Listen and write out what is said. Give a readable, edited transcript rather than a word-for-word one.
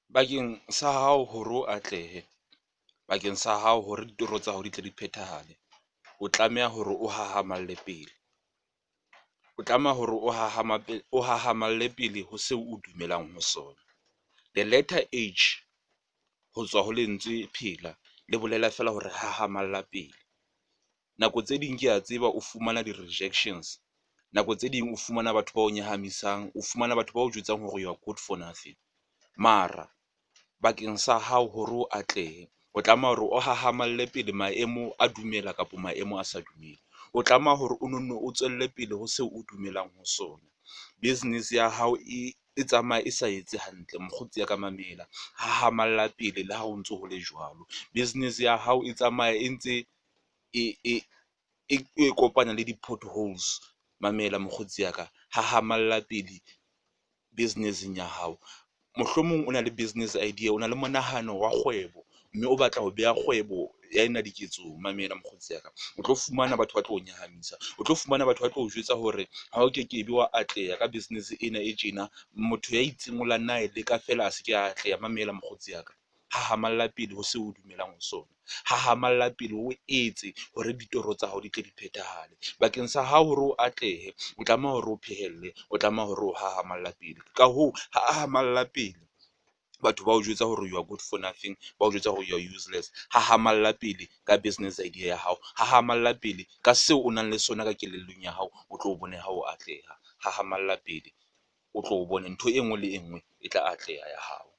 Bakeng sa hao hore o atlehe, bakeng sa hao hore ditoro tsa hao di tle di phethahale, o tlameha hore o hahamalle pele. O tlameha hore o o hahamalle pele ho seo o dumelang ho sona. The letter H ho tswa ho lentswe phela le bolela feela hore hahamalla pele. Nako tse ding ke a tseba o fumana di-rejections nako tse ding o fumana batho bao nyahamisang, o fumana batho bao jwetsang hore you are good for nothing. Mara bakeng sa hao hore o atlehe, o tlameha hore o hahamalle pele maemo a dumela kapa maemo a sa dumele. O tlameha hore o nonne o tswelle pele ho seo o dumelang ho sona. Business ya hao e e tsamaye e sa etse hantle mokgotsi ya ka mamela, hahamalla pele le ha ho ntso hole jwalo. Business ya hao e tsamaye e ntse e kopana le di-potholes. Mamela mokgotsi ya ka, hahamalla pele business-eng ya hao. Mohlomong o na le business idea, o na le monahano wa kgwebo mme o batla ho beha kgwebo ya ena diketsong. Mamela mokgotsi ya ka, o tlo fumana batho ba tlo o nyahamisa, o tlo fumana batho ba tlo o jwetsa hore ha o kekebe wa atleha ka business ena e tjena. Motho ya itseng o la nna e leka feela a se ke atleha. Mamela mokgotsi ya ka, hahamalla pele ho seo o dumelang ho sona, hahamalla pele o etse hore ditoro tsa hao di tle di phethahale. Bakeng sa hao hore o atlehe, o tlameha hore o phehelle, o tlameha hore o hahamalla pele. Ka hoo, hahamalla pele batho ba o jwetsa hore you are good for nothing, ba o jwetsa hore you are useless. Hahamalla pele ka business idea ya hao, hahamalla pele ka seo o nang le sona ka kelellong ya hao, o tlo bone ha o atleha. Hahamalla pele o tlo bone ntho e nngwe le e nngwe e tla atleha ya hao.